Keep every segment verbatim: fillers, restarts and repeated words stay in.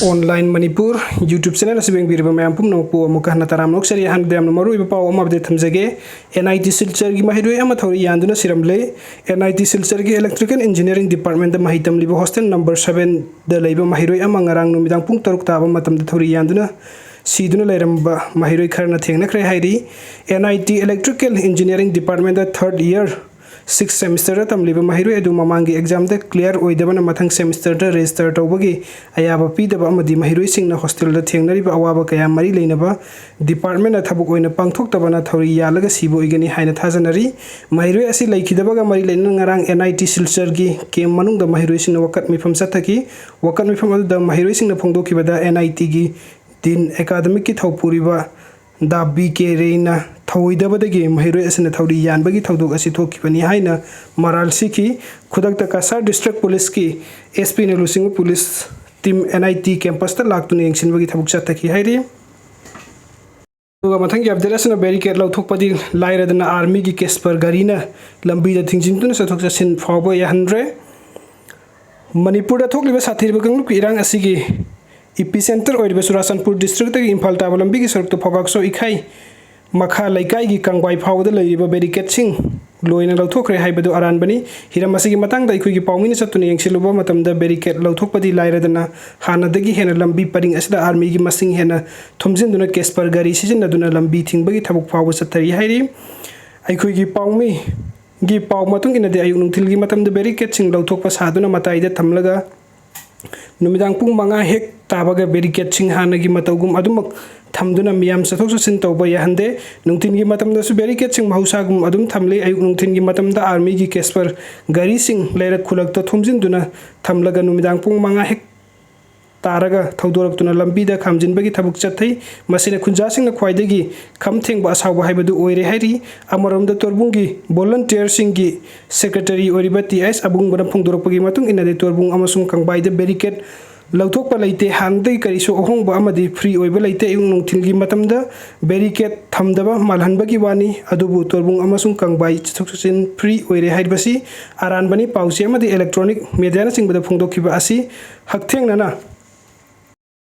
Online Manipur YouTube channel ꯑꯁꯤ ꯌꯦꯡꯕꯤꯔꯤꯕ ꯃꯌꯥꯝ ꯄꯨꯝꯅꯃꯛꯄꯨ ꯑꯃꯨꯛꯀ ꯍꯟꯅ ꯇꯔꯥꯝꯅ ꯑꯣꯛꯆꯔꯤ꯫ ꯑꯍꯥꯟꯕꯗ ꯌꯥꯝꯅ ꯃꯔꯨꯑꯣꯏꯕ ꯄꯥꯎ ꯑꯃ update ꯊꯝꯖꯒꯦ꯫ NIT ꯁꯤꯜꯆꯔꯒꯤ ꯃꯍꯩꯔꯣꯏ ꯑꯃ ꯊꯧꯔꯤ ꯌꯥꯟꯗꯨꯅ ꯁꯤꯔꯝꯂꯦ꯫ NIT ꯁꯤꯜꯆꯔꯒꯤ Electrical Engineering Departmentꯇ ꯃꯍꯩ ꯇꯝꯂꯤꯕ hostel number sevenꯗ ꯂꯩꯕ ꯃꯍꯩꯔꯣꯏ ꯑꯃ ꯉꯔꯥꯡ ꯅꯨꯃꯤꯗꯥꯡ ꯄꯨꯡ ꯇꯔꯨꯛ ꯇꯥꯕ ꯃꯇꯝꯗ ꯊꯧꯔꯤ ꯌꯥꯟꯗꯨꯅ ꯁꯤꯗꯨꯅ ꯂꯩꯔꯝꯕ ꯃꯍꯩꯔꯣꯏ ꯈꯔꯅ ꯊꯦꯡꯅꯈ꯭ꯔꯦ ꯍꯥꯏꯔꯤ꯫ NIT Electrical Engineering Departmentꯇ third year sixth semesterꯗ ꯇꯝꯂꯤꯕ ꯃꯍꯩꯔꯣꯏ ꯑꯗꯨ ꯃꯃꯥꯡꯒꯤ examꯗ clear ꯑꯣꯏꯗꯕꯅ ꯃꯊꯪ semesterꯗ register ꯇꯧꯕꯒꯤ ꯑꯌꯥꯕ ꯄꯤꯗꯕ ꯑꯃꯗꯤ ꯃꯍꯩꯔꯣꯏꯁꯤꯡꯅ hostelꯗ ꯊꯦꯡꯅꯔꯤꯕ ꯑꯋꯥꯕ ꯀꯌꯥ ꯃꯔꯤ ꯂꯩꯅꯕ departmentꯅ ꯊꯕꯛ ꯑꯣꯏꯅ ꯄꯥꯡꯊꯣꯛꯇꯕꯅ ꯊꯧꯔꯤ ꯌꯥꯜꯂꯒ ꯁꯤꯕ ꯑꯣꯏꯒꯅꯤ ꯍꯥꯏꯅ ꯊꯥꯖꯅꯔꯤ꯫ ꯃꯍꯩꯔꯣꯏ ꯑꯁꯤ ꯂꯩꯈꯤꯗꯕꯒ ꯃꯔꯤ ꯂꯩꯅꯅ ꯉꯔꯥꯡ NIT ꯁꯤꯜꯆꯔꯒꯤ camp ꯃꯅꯨꯡꯗ ꯃꯍꯩꯔꯣꯏꯁꯤꯡꯅ ꯋꯥꯀꯠ ꯃꯤꯐꯝ ꯆꯠꯊꯈꯤ꯫ ꯋꯥꯀꯠ ꯃꯤꯐꯝ ꯑꯗꯨꯗ ꯃꯍꯩꯔꯣꯏꯁꯤꯡꯅ ꯐꯣꯡꯗꯣꯛꯈꯤꯕꯗ NITꯒꯤ Dean Academicꯀꯤ ꯊꯧꯄꯨꯔꯤꯕ ꯗꯥ B K Rayꯅ ꯊꯧꯑꯣꯏꯗꯕꯗꯒꯤ ꯃꯍꯩꯔꯣꯏ ꯑꯁꯤꯅ ꯊꯧꯔꯤ ꯌꯥꯟꯕꯒꯤ ꯊꯧꯗꯣꯛ ꯑꯁꯤ ꯊꯣꯛꯈꯤꯕꯅꯤ ꯍꯥꯏꯅ ꯃꯔꯥꯜ ꯁꯤꯈꯤ꯫ ꯈꯨꯗꯛꯇ ꯀꯁꯥꯔ district policeꯀꯤ SPꯅ ꯂꯨꯆꯤꯡꯕ police team NIT campusꯇ ꯂꯥꯛꯇꯨꯅ ꯌꯦꯡꯁꯤꯟꯕꯒꯤ ꯊꯕꯛ ꯆꯠꯊꯈꯤ ꯍꯥꯏꯔꯤ꯫ ꯑꯗꯨꯒ ꯃꯊꯪꯒꯤ update ꯑꯁꯤꯅ barricade ꯂꯧꯊꯣꯛꯄꯗꯤ ꯂꯥꯏꯔꯗꯅ armyꯒꯤ Casper ꯒꯥꯔꯤꯅ ꯂꯝꯕꯤꯗ ꯊꯤꯡꯖꯤꯟꯗꯨꯅ ꯆꯠꯊꯣꯛ ꯆꯠꯁꯤꯟ ꯐꯥꯎꯕ ꯌꯥꯍꯟꯗ꯭ꯔꯦ꯫ ꯃꯅꯤꯄꯨꯔꯗ ꯊꯣꯛꯂꯤꯕ ꯁꯥꯊꯤꯔꯕ ꯀꯥꯡꯂꯨꯞꯀꯤ ꯏꯔꯥꯡ ꯑꯁꯤꯒꯤ epicenter ꯑꯣꯏꯔꯤꯕ ꯆꯨꯔꯥꯆꯥꯟꯄꯨꯔ districtꯇꯒꯤ ꯏꯝꯐꯥꯜ ꯇꯥꯕ ꯂꯝꯕꯤꯒꯤ ꯁꯔꯨꯛꯇ ꯐꯥꯎꯕꯥꯛꯁꯣ ꯏꯈꯥꯏ ꯃꯈꯥ ꯂꯩꯀꯥꯏꯒꯤ ꯀꯪꯕꯥꯏ ꯐꯥꯎꯕꯗ ꯂꯩꯔꯤꯕ barricadeꯁꯤꯡ ꯂꯣꯏꯅ ꯂꯧꯊꯣꯛꯈ꯭ꯔꯦ ꯍꯥꯏꯕꯗꯨ ꯑꯔꯥꯟꯕꯅꯤ꯫ ꯍꯤꯔꯝ ꯑꯁꯤꯒꯤ ꯃꯇꯥꯡꯗ ꯑꯩꯈꯣꯏꯒꯤ ꯄꯥꯎꯃꯤꯅ ꯆꯠꯇꯨꯅ ꯌꯦꯡꯁꯤꯜꯂꯨꯕ ꯃꯇꯝꯗ barricade ꯂꯧꯊꯣꯛꯄꯗꯤ ꯂꯥꯏꯔꯗꯅ ꯍꯥꯟꯅꯗꯒꯤ ꯍꯦꯟꯅ ꯂꯝꯕꯤ ꯄꯔꯤꯡ ꯑꯁꯤꯗ armyꯒꯤ ꯃꯁꯤꯡ ꯍꯦꯟꯅ ꯊꯨꯝꯖꯤꯟꯗꯨꯅ Casper ꯒꯥꯔꯤ ꯁꯤꯖꯤꯟꯅꯗꯨꯅ ꯂꯝꯕꯤ ꯊꯤꯡꯕꯒꯤ ꯊꯕꯛ ꯐꯥꯎꯕ ꯆꯠꯊꯔꯤ ꯍꯥꯏꯔꯤ꯫ ꯑꯩꯈꯣꯏꯒꯤ ꯄꯥꯎꯃꯤꯒꯤ ꯄꯥꯎ ꯃꯇꯨꯡ ꯏꯟꯅꯗꯤ ꯑꯌꯨꯛ ꯅꯨꯡꯊꯤꯜꯒꯤ ꯃꯇꯝꯗ barricadeꯁꯤꯡ ꯂꯧꯊꯣꯛꯄ ꯁꯥꯗꯨꯅ ꯃꯇꯥꯏꯗ ꯊꯝꯂꯒ ꯅꯨꯃꯤꯗꯥꯡ ꯄꯨꯡ ꯃꯉꯥ ꯍꯦꯛ ꯇꯥꯕꯒ barricadeꯁꯤꯡ ꯍꯥꯟꯅꯒꯤ ꯃꯇꯧꯒꯨꯝ ꯑꯗꯨꯃꯛ ꯊꯝꯗꯨꯅ ꯃꯤꯌꯥꯝ ꯆꯠꯊꯣꯛ ꯆꯠꯁꯤꯟ ꯇꯧꯕ ꯌꯥꯍꯟꯗꯦ꯫ ꯅꯨꯡꯊꯤꯜꯒꯤ ꯃꯇꯝꯗꯁꯨ barricadeꯁꯤꯡ ꯃꯍꯧꯁꯥꯒꯨꯝ ꯑꯗꯨꯝ ꯊꯝꯂꯤ꯫ ꯑꯌꯨꯛ ꯅꯨꯡꯊꯤꯜꯒꯤ ꯃꯇꯝꯗ armyꯒꯤ Casper ꯒꯥꯔꯤꯁꯤꯡ ꯂꯩꯔꯛ ꯈꯨꯂꯛꯇ ꯊꯨꯝꯖꯤꯟꯗꯨꯅ ꯊꯝꯂꯒ ꯅꯨꯃꯤꯗꯥꯡ ꯄꯨꯡ ꯃꯉꯥ ꯍꯦꯛ ꯇꯥꯔꯒ ꯊꯧꯗꯣꯔꯛꯇꯨꯅ ꯂꯝꯕꯤꯗ ꯈꯥꯝꯖꯤꯟꯕꯒꯤ ꯊꯕꯛ ꯆꯠꯊꯩ꯫ ꯃꯁꯤꯅ ꯈꯨꯟꯖꯥꯁꯤꯡꯅ ꯈ꯭ꯋꯥꯏꯗꯒꯤ ꯈꯝ ꯊꯦꯡꯕ ꯑꯁꯥꯎꯕ ꯍꯥꯏꯕꯗꯨ ꯑꯣꯏꯔꯦ ꯍꯥꯏꯔꯤ꯫ ꯑꯃꯔꯣꯝꯗ ꯇꯣꯔꯕꯨꯡꯒꯤ volunteerꯁꯤꯡꯒꯤ secretary ꯑꯣꯏꯔꯤꯕ T S ꯑꯕꯨꯡꯕꯅ ꯐꯣꯡꯗꯣꯔꯛꯄꯒꯤ ꯃꯇꯨꯡ ꯏꯟꯅꯗꯤ ꯇꯣꯔꯕꯨꯡ ꯑꯃꯁꯨꯡ ꯀꯪꯕꯥꯏꯗ barricade ꯂꯧꯊꯣꯛꯄ ꯂꯩꯇꯦ꯫ ꯍꯥꯟꯅꯗꯒꯤ ꯀꯔꯤꯁꯨ ꯑꯍꯣꯡꯕ ꯑꯃꯗꯤ free ꯑꯣꯏꯕ ꯂꯩꯇꯦ꯫ ꯑꯌꯨꯛ ꯅꯨꯡꯊꯤꯜꯒꯤ ꯃꯇꯝꯗ barricade ꯊꯝꯗꯕ ꯃꯥꯜꯍꯟꯕꯒꯤ ꯋꯥꯅꯤ, ꯑꯗꯨꯕꯨ ꯇꯣꯔꯕꯨꯡ ꯑꯃꯁꯨꯡ ꯀꯪꯕꯥꯏ ꯆꯠꯊꯣꯛ ꯆꯠꯁꯤꯟ free ꯑꯣꯏꯔꯦ ꯍꯥꯏꯕꯁꯤ ꯑꯔꯥꯟꯕꯅꯤ꯫ ꯄꯥꯎꯆꯦ ꯑꯃꯗꯤ electronic mediaꯅꯆꯤꯡꯕꯗ ꯐꯣꯡꯗꯣꯛꯈꯤꯕ ꯑꯁꯤ ꯍꯛꯊꯦꯡꯅꯅ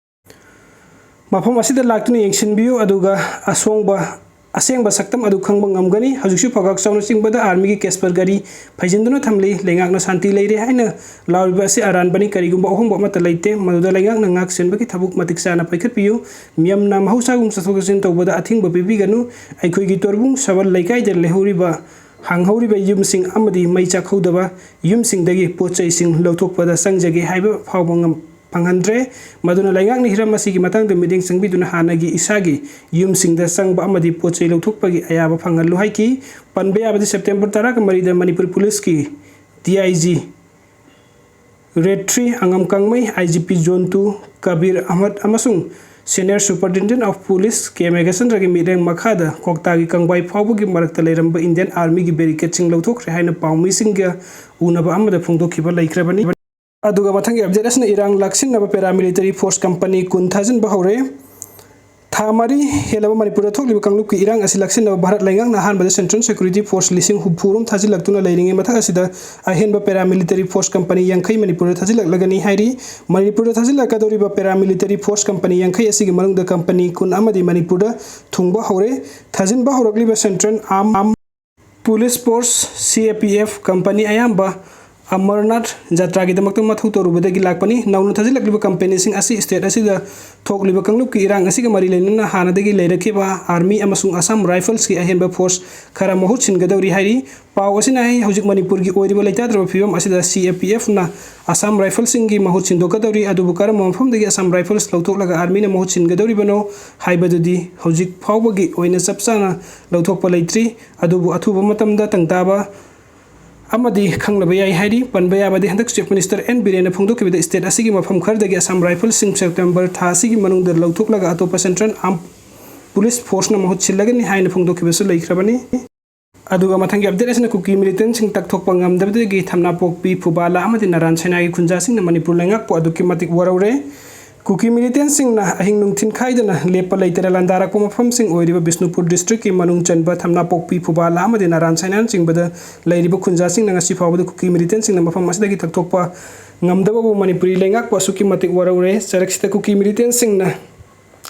ꯃꯐꯝ ꯑꯁꯤꯗ ꯂꯥꯛꯇꯨꯅ ꯌꯦꯡꯁꯤꯟꯕꯤꯌꯨ, ꯑꯗꯨꯒ ꯑꯁꯣꯡꯕ ꯑꯁꯦꯡꯕ ꯁꯛꯇꯝ ꯑꯗꯨ ꯈꯪꯕ ꯉꯝꯒꯅꯤ꯫ ꯍꯧꯖꯤꯛꯁꯨ ꯐꯒꯥꯛ ꯆꯥꯎꯅ ꯆꯤꯡꯕꯗ ꯑꯥꯔꯃꯤꯒꯤ ꯀꯦꯁꯄꯔ ꯒꯥꯔꯤ ꯐꯩꯖꯤꯟꯗꯨꯅ ꯊꯝꯂꯤ꯫ ꯂꯩꯉꯥꯛꯅ ꯁꯥꯟꯇꯤ ꯂꯩꯔꯦ ꯍꯥꯏꯅ ꯂꯥꯎꯔꯤꯕ ꯑꯁꯤ ꯑꯔꯥꯟꯕꯅꯤ꯫ ꯀꯔꯤꯒꯨꯝꯕ ꯑꯍꯣꯡꯕ ꯑꯃꯠꯇ ꯂꯩꯇꯦ꯫ ꯃꯗꯨꯗ ꯂꯩꯉꯥꯛꯅ ꯉꯥꯛ ꯁꯦꯟꯕꯒꯤ ꯊꯕꯛ ꯃꯇꯤꯛ ꯆꯥꯅ ꯄꯥꯏꯈꯠꯄꯤꯌꯨ꯫ ꯃꯤꯌꯥꯝꯅ ꯃꯍꯧꯁꯥꯒꯨꯝ ꯆꯠꯊꯣꯛ ꯆꯠꯁꯤꯟ ꯇꯧꯕꯗ ꯑꯊꯤꯡꯕ ꯄꯤꯕꯤꯒꯅꯨ꯫ ꯑꯩꯈꯣꯏꯒꯤ ꯇꯣꯔꯕꯨꯡ ꯁꯕꯜ ꯂꯩꯀꯥꯏꯗ ꯂꯩꯍꯧꯔꯤꯕ, ꯍꯥꯡꯍꯧꯔꯤꯕ ꯌꯨꯝꯁꯤꯡ ꯑꯃꯗꯤ ꯃꯩ ꯆꯥꯛꯍꯧꯗꯕ ꯌꯨꯝꯁꯤꯡꯗꯒꯤ ꯄꯣꯠ ꯆꯩꯁꯤꯡ ꯂꯧꯊꯣꯛꯄꯗ ꯆꯪꯖꯒꯦ ꯍꯥꯏꯕ ꯐꯥꯎꯕ ꯉꯝ-, ꯐꯪꯍꯟꯗ꯭ꯔꯦ꯫ ꯃꯗꯨꯅ ꯂꯩꯉꯥꯛꯅ ꯍꯤꯔꯝ ꯑꯁꯤꯒꯤ ꯃꯇꯥꯡꯗ ꯃꯤꯠꯌꯦꯡ ꯆꯪꯕꯤꯗꯨꯅ ꯍꯥꯟꯅꯒꯤ ꯏꯁꯥꯒꯤ ꯌꯨꯝꯁꯤꯡꯗ ꯆꯪꯕ ꯑꯃꯗꯤ ꯄꯣꯠ ꯆꯩ ꯂꯧꯊꯣꯛꯄꯒꯤ ꯑꯌꯥꯕ ꯐꯪꯍꯜꯂꯨ ꯍꯥꯏꯈꯤ꯫ ꯄꯟꯕ ꯌꯥꯕꯗꯤ, ꯁꯦꯞꯇꯦꯝꯕꯔ ꯇꯔꯥꯒ ꯃꯔꯤꯗ ꯃꯅꯤꯄꯨꯔ ꯄꯨꯂꯤꯁꯀꯤ D I G red three ꯑꯉꯝ ꯀꯥꯡꯃꯩ, ꯑꯥꯏ G P zone two Kabir Ahmad ꯑꯃꯁꯨꯡ Senior Superintendent of Police ꯀꯦ ꯃꯦꯘꯆꯟꯗ꯭ꯔꯒꯤ ꯃꯤꯠꯌꯦꯡ ꯃꯈꯥꯗ ꯀ꯭ꯋꯥꯛꯇꯥꯒꯤ ꯀꯪꯕꯥꯏ ꯐꯥꯎꯕꯒꯤ ꯃꯔꯛꯇ ꯂꯩꯔꯝꯕ ꯏꯟꯗꯤꯌꯟ ꯑꯥꯔꯃꯤꯒꯤ ꯕꯦꯔꯤꯀꯦꯗꯁꯤꯡ ꯂꯧꯊꯣꯛꯈ꯭ꯔꯦ ꯍꯥꯏꯅ ꯄꯥꯎꯃꯤꯁꯤꯡꯒ ꯎꯅꯕ ꯑꯃꯗ ꯐꯣꯡꯗꯣꯛꯈꯤꯕ ꯂꯩꯈ꯭ꯔꯕꯅꯤ꯫ ꯑꯗꯨꯒ ꯃꯊꯪꯒꯤ ꯑꯞꯗꯦꯠ ꯑꯁꯤꯅ ꯏꯔꯥꯡ ꯂꯥꯛꯁꯤꯟꯅꯕ ꯄꯦꯔꯥꯃꯤꯂꯤꯇꯔꯤ ꯐꯣꯔꯁ ꯀꯝꯄꯅꯤ ꯀꯨꯟ ꯊꯥꯖꯤꯟꯕ ꯍꯧꯔꯦ꯫ ꯊꯥ ꯃꯔꯤ ꯍꯦꯜꯂꯕ ꯃꯅꯤꯄꯨꯔꯗ ꯊꯣꯛꯂꯤꯕ ꯀꯥꯡꯂꯨꯞꯀꯤ ꯏꯔꯥꯡ ꯑꯁꯤ ꯂꯥꯛꯁꯤꯟꯅꯕ ꯚꯥꯔꯠ ꯂꯩꯉꯥꯛꯅ ꯑꯍꯥꯟꯕꯗ Central Security Force ꯂꯤꯁꯤꯡ ꯍꯨꯝꯐꯨ ꯔꯣꯝ ꯊꯥꯖꯤꯜꯂꯛꯇꯨꯅ ꯂꯩꯔꯤꯉꯩ ꯃꯊꯛ ꯑꯁꯤꯗ ꯑꯍꯦꯟꯕ ꯄꯦꯔꯥꯃꯤꯂꯤꯇꯔꯤ ꯐꯣꯔꯁ ꯀꯝꯄꯅꯤ ꯌꯥꯡꯈꯩ ꯃꯅꯤꯄꯨꯔꯗ ꯊꯥꯖꯤꯜꯂꯛꯂꯒꯅꯤ ꯍꯥꯏꯔꯤ꯫ ꯃꯅꯤꯄꯨꯔꯗ ꯊꯥꯖꯤꯜꯂꯛꯀꯗꯧꯔꯤꯕ ꯄꯦꯔꯥꯃꯤꯂꯤꯇꯔꯤ ꯐꯣꯔꯁ ꯀꯝꯄꯅꯤ ꯌꯥꯡꯈꯩ ꯑꯁꯤꯒꯤ ꯃꯅꯨꯡꯗ ꯀꯝꯄꯅꯤ ꯀꯨꯟ ꯑꯃꯗꯤ ꯃꯅꯤꯄꯨꯔꯗ ꯊꯨꯡꯕ ꯍꯧꯔꯦ꯫ ꯊꯥꯖꯤꯟꯕ ꯍꯧꯔꯛꯂꯤꯕ Central Armed Police Force, C A P F, company ꯑꯌꯥꯝꯕ ꯑꯃꯔꯅꯥꯊ ꯖꯥꯇ꯭ꯔꯥꯒꯤꯗꯃꯛꯇ ꯃꯊꯧ ꯇꯧꯔꯨꯕꯗꯒꯤ ꯂꯥꯛꯄꯅꯤ꯫ ꯅꯧꯅ ꯊꯥꯖꯤꯜꯂꯛꯂꯤꯕ ꯀꯝꯄꯅꯤꯁꯤꯡ ꯑꯁꯤ ꯁ꯭ꯇꯦꯠ ꯑꯁꯤꯗ ꯊꯣꯛꯂꯤꯕ ꯀꯥꯡꯂꯨꯞꯀꯤ ꯏꯔꯥꯡ ꯑꯁꯤꯒ ꯃꯔꯤ ꯂꯩꯅꯅ ꯍꯥꯟꯅꯗꯒꯤ ꯂꯩꯔꯛꯈꯤꯕ ꯑꯥꯔꯃꯤ ꯑꯃꯁꯨꯡ ꯑꯁꯥꯝ ꯔꯥꯏꯐꯜꯁꯀꯤ ꯑꯍꯦꯟꯕ ꯐꯣꯔꯁ ꯈꯔ ꯃꯍꯨꯠ ꯁꯤꯟꯒꯗꯧꯔꯤ ꯍꯥꯏꯔꯤ꯫ ꯄꯥꯎ ꯑꯁꯤꯅ ꯍꯥꯏ, ꯍꯧꯖꯤꯛ ꯃꯅꯤꯄꯨꯔꯒꯤ ꯑꯣꯏꯔꯤꯕ ꯂꯩꯇꯥꯗ꯭ꯔꯕ ꯐꯤꯕꯝ ꯑꯁꯤꯗ C A P Fꯅ ꯑꯁꯥꯝ ꯔꯥꯏꯐꯜꯁꯤꯡꯒꯤ ꯃꯍꯨꯠ ꯁꯤꯟꯗꯣꯛꯀꯗꯧꯔꯤ꯫ ꯑꯗꯨꯕꯨ ꯀꯔꯝꯕ ꯃꯐꯝꯗꯒꯤ ꯑꯁꯥꯝ ꯔꯥꯏꯐꯜꯁ ꯂꯧꯊꯣꯛꯂꯒ ꯑꯥꯔꯃꯤꯅ ꯃꯍꯨꯠ ꯁꯤꯟꯒꯗꯧꯔꯤꯕꯅꯣ ꯍꯥꯏꯕꯗꯨꯗꯤ ꯍꯧꯖꯤꯛ ꯐꯥꯎꯕꯒꯤ ꯑꯣꯏꯅ ꯆꯞ ꯆꯥꯅ ꯂꯧꯊꯣꯛꯄ ꯂꯩꯇ꯭ꯔꯤ꯫ ꯑꯗꯨꯕꯨ ꯑꯊꯨꯕ ꯃꯇꯝꯗ ꯇꯪꯇꯥꯕ ꯑꯃꯗꯤ ꯈꯪꯅꯕ ꯌꯥꯏ ꯍꯥꯏꯔꯤ꯫ ꯄꯟꯕ ꯌꯥꯕꯗꯤ, ꯍꯟꯗꯛ Chief Minister N ꯕꯤꯔꯦꯟꯅ ꯐꯣꯡꯗꯣꯛꯈꯤꯕꯗ ꯁ꯭ꯇꯦꯠ ꯑꯁꯤꯒꯤ ꯃꯐꯝ ꯈꯔꯗꯒꯤ ꯑꯁꯥꯝ ꯔꯥꯏꯐꯜꯁꯤꯡ ꯁꯦꯞꯇꯦꯝꯕꯔ ꯊꯥ ꯑꯁꯤꯒꯤ ꯃꯅꯨꯡꯗ ꯂꯧꯊꯣꯛꯂꯒ ꯑꯇꯣꯞꯄ Central Armed Police Forceꯅ ꯃꯍꯨꯠ ꯁꯤꯜꯂꯒꯅꯤ ꯍꯥꯏꯅ ꯐꯣꯡꯗꯣꯛꯈꯤꯕꯁꯨ ꯂꯩꯈ꯭ꯔꯕꯅꯤ꯫ ꯑꯗꯨꯒ ꯃꯊꯪꯒꯤ ꯑꯞꯗꯦꯠ ꯑꯁꯤꯅ ꯀꯨꯀꯤ ꯃꯤꯂꯤꯇꯦꯟꯁꯤꯡ ꯇꯛꯊꯣꯛꯄ ꯉꯝꯗꯕꯗꯒꯤ ꯊꯝꯅꯥꯄꯣꯛꯄꯤ, ꯐꯨꯕꯥꯂꯥ ꯑꯃꯗꯤ ꯅꯔꯥꯟ ꯁꯥꯏꯅꯥꯒꯤ ꯈꯨꯟꯖꯥꯁꯤꯡꯅ ꯃꯅꯤꯄꯨꯔ ꯂꯩꯉꯥꯛꯄꯨ ꯑꯗꯨꯛꯀꯤ ꯃꯇꯤꯛ ꯋꯥꯔꯧꯔꯦ꯫ ꯀꯨꯀꯤ ꯃꯤꯂꯤꯇꯦꯟꯁꯤꯡꯅ ꯑꯍꯤꯡ ꯅꯨꯡꯊꯤꯟ ꯈꯥꯏꯗꯅ ꯂꯦꯞꯄ ꯂꯩꯇꯅ ꯂꯥꯟꯗꯥꯔꯛꯄ ꯃꯐꯝꯁꯤꯡ ꯑꯣꯏꯔꯤꯕ ꯕꯤꯁꯅꯨꯄꯨꯔ ꯗꯤꯁꯇ꯭ꯔꯤꯛꯀꯤ ꯃꯅꯨꯡ ꯆꯟꯕ ꯊꯝꯅꯥꯄꯣꯛꯄꯤ, ꯐꯨꯕꯥꯂꯥ ꯑꯃꯗꯤ ꯅꯔꯥꯟ ꯁꯥꯏꯅꯥꯅꯆꯤꯡꯕꯗ ꯂꯩꯔꯤꯕ ꯈꯨꯟꯖꯥꯁꯤꯡꯅ ꯉꯁꯤ ꯐꯥꯎꯕꯗ ꯀꯨꯀꯤ ꯃꯤꯂꯤꯇꯦꯟꯁꯤꯡꯅ ꯃꯐꯝ ꯑꯁꯤꯗꯒꯤ ꯇꯛꯊꯣꯛꯄ ꯉꯝꯗꯕꯕꯨ ꯃꯅꯤꯄꯨꯔꯤ ꯂꯩꯉꯥꯛꯄꯨ ꯑꯁꯨꯛꯀꯤ ꯃꯇꯤꯛ ꯋꯥꯔꯧꯔꯦ꯫ ꯆꯔꯛꯁꯤꯗ ꯀꯨꯀꯤ ꯃꯤꯂꯤꯇꯦꯟꯁꯤꯡꯅ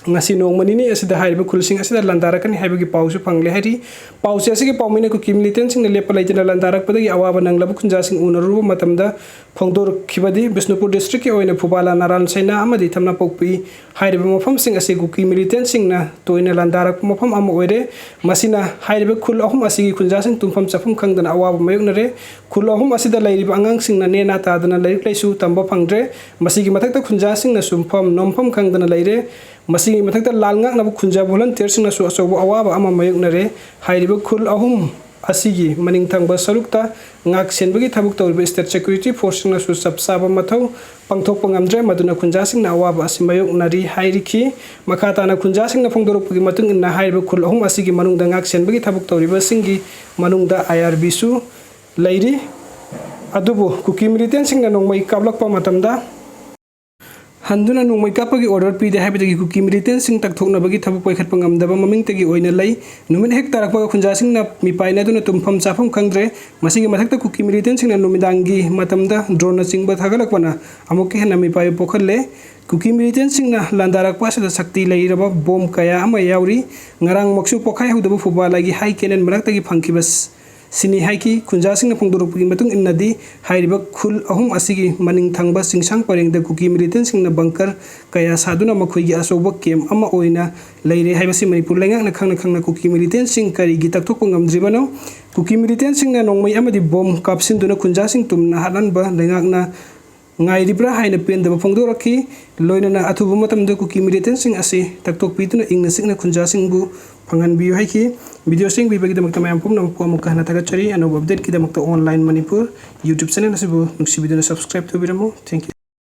ꯉꯁꯤ ꯅꯣꯡꯃ ꯅꯤꯅꯤ ꯑꯁꯤꯗ ꯍꯥꯏꯔꯤꯕ ꯈꯨꯜꯁꯤꯡ ꯑꯁꯤꯗ ꯂꯥꯟꯗꯥꯔꯛꯀꯅꯤ ꯍꯥꯏꯕꯒꯤ ꯄꯥꯎꯁꯨ ꯐꯪꯂꯦ ꯍꯥꯏꯔꯤ꯫ ꯄꯥꯎꯆꯦ ꯑꯁꯤꯒꯤ ꯄꯥꯎꯃꯤꯅ ꯀꯨꯀꯤ ꯃꯤꯂꯤꯇꯦꯟꯁꯤꯡꯅ ꯂꯦꯞꯄ ꯂꯩꯇꯅ ꯂꯥꯟꯗꯥꯔꯛꯄꯗꯒꯤ ꯑꯋꯥꯕ ꯅꯪꯂꯕ ꯈꯨꯟꯖꯥꯁꯤꯡ ꯎꯅꯔꯨꯕ ꯃꯇꯝꯗ ꯐꯣꯡꯗꯣꯔꯛꯈꯤꯕꯗꯤ ꯕꯤꯁꯅꯨꯄꯨꯔ ꯗꯤꯁꯇ꯭ꯔꯤꯛꯀꯤ ꯑꯣꯏꯅ ꯐꯨꯕꯥꯂꯥ, ꯅꯥꯔꯥꯟ ꯁꯩꯅꯥ ꯑꯃꯗꯤ ꯊꯝꯅꯥꯄꯣꯛꯄꯤ ꯍꯥꯏꯔꯤꯕ ꯃꯐꯝꯁꯤꯡ ꯑꯁꯤ ꯀꯨꯀꯤ ꯃꯤꯂꯤꯇꯦꯟꯁꯤꯡꯅ ꯇꯣꯏꯅ ꯂꯥꯟꯗꯥꯔꯛꯄ ꯃꯐꯝ ꯑꯃ ꯑꯣꯏꯔꯦ꯫ ꯃꯁꯤꯅ ꯍꯥꯏꯔꯤꯕ ꯈꯨꯜ ꯑꯍꯨꯝ ꯑꯁꯤꯒꯤ ꯈꯨꯟꯖꯥꯁꯤꯡ ꯇꯨꯝꯐꯝ ꯆꯥꯐꯝ ꯈꯪꯗꯅ ꯑꯋꯥꯕ ꯃꯥꯌꯣꯛꯅꯔꯦ꯫ ꯈꯨꯜ ꯑꯍꯨꯝ ꯑꯁꯤꯗ ꯂꯩꯔꯤꯕ ꯑꯉꯥꯡꯁꯤꯡꯅ ꯅꯦꯅꯥ ꯇꯥꯗꯅ ꯂꯥꯏꯔꯤꯛ ꯂꯥꯏꯁꯨ ꯇꯝꯕ ꯐꯪꯗ꯭ꯔꯦ꯫ ꯃꯁꯤꯒꯤ ꯃꯊꯛꯇ ꯈꯨꯟꯖꯥꯁꯤꯡꯅ ꯁꯨꯝꯐꯝ ꯅꯣꯝꯐꯝ ꯈꯪꯗꯅ ꯂꯩꯔꯦ꯫ ꯃꯁꯤꯒꯤ ꯃꯊꯛꯇ ꯂꯥꯟ ꯉꯥꯛꯅꯕ ꯈꯨꯟꯖꯥ ꯚꯣꯂꯟꯇꯤꯌꯔꯁꯤꯡꯅꯁꯨ ꯑꯆꯧꯕ ꯑꯋꯥꯕ ꯑꯃ ꯃꯥꯌꯣꯛꯅꯔꯦ꯫ ꯍꯥꯏꯔꯤꯕ ꯈꯨꯜ ꯑꯍꯨꯝ ꯑꯁꯤꯒꯤ ꯃꯅꯤꯡ ꯊꯪꯕ ꯁꯔꯨꯛꯇ ꯉꯥꯛ ꯁꯦꯟꯕꯒꯤ ꯊꯕꯛ ꯇꯧꯔꯤꯕ ꯁ꯭ꯇꯦꯠ ꯁꯦꯀ꯭ꯌꯨꯔꯤꯇꯤ ꯐꯣꯔꯁꯁꯤꯡꯅꯁꯨ ꯆꯞ ꯆꯥꯕ ꯃꯊꯧ ꯄꯥꯡꯊꯣꯛꯄ ꯉꯝꯗ꯭ꯔꯦ꯫ ꯃꯗꯨꯅ ꯈꯨꯟꯖꯥꯁꯤꯡꯅ ꯑꯋꯥꯕ ꯑꯁꯤ ꯃꯥꯌꯣꯛꯅꯔꯤ ꯍꯥꯏꯔꯤꯈꯤ꯫ ꯃꯈꯥ ꯇꯥꯅ ꯈꯨꯟꯖꯥꯁꯤꯡꯅ ꯐꯣꯡꯗꯣꯔꯛꯄꯒꯤ ꯃꯇꯨꯡ ꯏꯟꯅ ꯍꯥꯏꯔꯤꯕ ꯈꯨꯜ ꯑꯍꯨꯝ ꯑꯁꯤꯒꯤ ꯃꯅꯨꯡꯗ ꯉꯥꯛ ꯁꯦꯟꯕꯒꯤ ꯊꯕꯛ ꯇꯧꯔꯤꯕꯁꯤꯡꯒꯤ ꯃꯅꯨꯡꯗ ꯑꯥꯏ ꯑꯥꯔ ꯕꯤꯁꯨ ꯂꯩꯔꯤ꯫ ꯑꯗꯨꯕꯨ ꯀꯨꯀꯤ ꯃꯤꯂꯤꯇꯦꯟꯁꯤꯡꯅ ꯅꯣꯡꯃꯩ ꯀꯥꯞꯂꯛꯄ ꯃꯇꯝꯗ ꯍꯟꯗꯨꯅ ꯅꯣꯡꯃꯩ ꯀꯥꯞꯄꯒꯤ ꯑꯣꯔꯗꯔ ꯄꯤꯗꯦ ꯍꯥꯏꯕꯗꯒꯤ ꯀꯨꯀꯤ ꯃꯤꯂꯤꯇꯦꯟꯁꯤꯡ ꯇꯛꯊꯣꯛꯅꯕꯒꯤ ꯊꯕꯛ ꯄꯥꯏꯈꯠꯄ ꯉꯝꯗꯕ ꯃꯃꯤꯡꯇꯒꯤ ꯑꯣꯏꯅ ꯂꯩ꯫ ꯅꯨꯃꯤꯠ ꯍꯦꯛ ꯇꯥꯔꯛꯄꯒ ꯈꯨꯟꯖꯥꯁꯤꯡꯅ ꯃꯤꯄꯥꯏꯅꯗꯨꯅ ꯇꯨꯝꯐꯝ ꯆꯥꯐꯝ ꯈꯪꯗ꯭ꯔꯦ꯫ ꯃꯁꯤꯒꯤ ꯃꯊꯛꯇ ꯀꯨꯀꯤ ꯃꯤꯂꯤꯇꯦꯟꯁꯤꯡꯅ ꯅꯨꯃꯤꯗꯥꯡꯒꯤ ꯃꯇꯝꯗ ꯗ꯭ꯔꯣꯟꯅꯆꯤꯡꯕ ꯊꯥꯒꯠꯂꯛꯄꯅ ꯑꯃꯨꯛꯀ ꯍꯦꯟꯅ ꯃꯤꯄꯥꯏꯕ ꯄꯣꯛꯍꯜꯂꯦ꯫ ꯀꯨꯀꯤ ꯃꯤꯂꯤꯇꯦꯟꯁꯤꯡꯅ ꯂꯥꯟꯗꯥꯔꯛꯄ ꯑꯁꯤꯗ ꯁꯛꯇꯤ ꯂꯩꯔꯕ ꯕꯣꯝ ꯀꯌꯥ ꯑꯃ ꯌꯥꯎꯔꯤ꯫ ꯉꯔꯥꯡꯃꯛꯁꯨ ꯄꯣꯈꯥꯏꯍꯧꯗꯕ ꯐꯨꯕꯥꯂꯥꯒꯤ ꯍꯥꯏ ꯀꯦꯅꯟ ꯃꯔꯛꯇꯒꯤ ꯐꯪꯈꯤꯕ ꯁꯤꯅꯤ ꯍꯥꯏꯈꯤ꯫ ꯈꯨꯟꯖꯥꯁꯤꯡꯅ ꯐꯣꯡꯗꯣꯔꯛꯄꯒꯤ ꯃꯇꯨꯡ ꯏꯟꯅꯗꯤ, ꯍꯥꯏꯔꯤꯕ ꯈꯨꯜ ꯑꯍꯨꯝ ꯑꯁꯤꯒꯤ ꯃꯅꯤꯡ ꯊꯪꯕ ꯆꯤꯡꯁꯥꯡ ꯄꯔꯦꯡꯗ ꯀꯨꯀꯤ ꯃꯤꯂꯤꯇꯦꯟꯁꯤꯡꯅ ꯕꯪꯀꯔ ꯀꯌꯥ ꯁꯥꯗꯨꯅ ꯃꯈꯣꯏꯒꯤ ꯑꯆꯧꯕ ꯀꯦꯝ ꯑꯃ ꯑꯣꯏꯅ ꯂꯩꯔꯦ ꯍꯥꯏꯕꯁꯤ ꯃꯅꯤꯄꯨꯔ ꯂꯩꯉꯥꯛꯅ ꯈꯪꯅ ꯈꯪꯅ ꯀꯨꯀꯤ ꯃꯤꯂꯤꯇꯦꯟꯁꯤꯡ ꯀꯔꯤꯒꯤ ꯇꯛꯊꯣꯛꯄ ꯉꯝꯗ꯭ꯔꯤꯕꯅꯣ? ꯀꯨꯀꯤ ꯃꯤꯂꯤꯇꯦꯟꯁꯤꯡꯅ ꯅꯣꯡꯃꯩ ꯑꯃꯗꯤ ꯕꯣꯝ ꯀꯥꯞꯁꯤꯟꯗꯨꯅ ꯈꯨꯟꯖꯥꯁꯤꯡ ꯇꯨꯝꯅ ꯍꯥꯠꯍꯟꯕ ꯂꯩꯉꯥꯛꯅ ꯉꯥꯏꯔꯤꯕ꯭ꯔꯥ ꯍꯥꯏꯅ ꯄꯦꯟꯗꯕ ꯐꯣꯡꯗꯣꯔꯛꯈꯤ꯫ ꯂꯣꯏꯅꯅ ꯑꯊꯨꯕ ꯃꯇꯝꯗ ꯀꯨꯀꯤ ꯃꯤꯂꯤꯇꯦꯟꯁꯤꯡ ꯑꯁꯤ ꯇꯛꯊꯣꯛꯄꯤꯗꯨꯅ ꯏꯪꯅ ꯆꯤꯛꯅ ꯈꯨꯟꯖꯥꯁꯤꯡꯕꯨ ꯐꯪꯍꯟꯕꯤꯌꯨ ꯍꯥꯏꯈꯤ꯫ ꯚꯤꯗꯤꯑꯣꯁꯤ ꯌꯦꯡꯕꯤꯕꯒꯤꯗꯃꯛꯇ ꯃꯌꯥꯝ ꯄꯨꯝꯅꯃꯛꯄꯨ ꯑꯃꯨꯛꯀ ꯍꯟꯅ ꯊꯥꯒꯠꯆꯔꯤ꯫ ꯑꯅꯧꯕ ꯑꯞꯗꯦꯠꯀꯤꯗꯃꯛꯇ ꯑꯣꯟꯂꯥꯏꯟ ꯃꯅꯤꯄꯨꯔ YouTube ꯆꯦꯅꯦꯜ ꯑꯁꯤꯕꯨ ꯅꯨꯡꯁꯤꯕꯤꯗꯨꯅ ꯁꯕꯁꯀ꯭ꯔꯥꯏꯕ ꯇꯧꯕꯤꯔꯝꯃꯨ꯫ Thank you꯫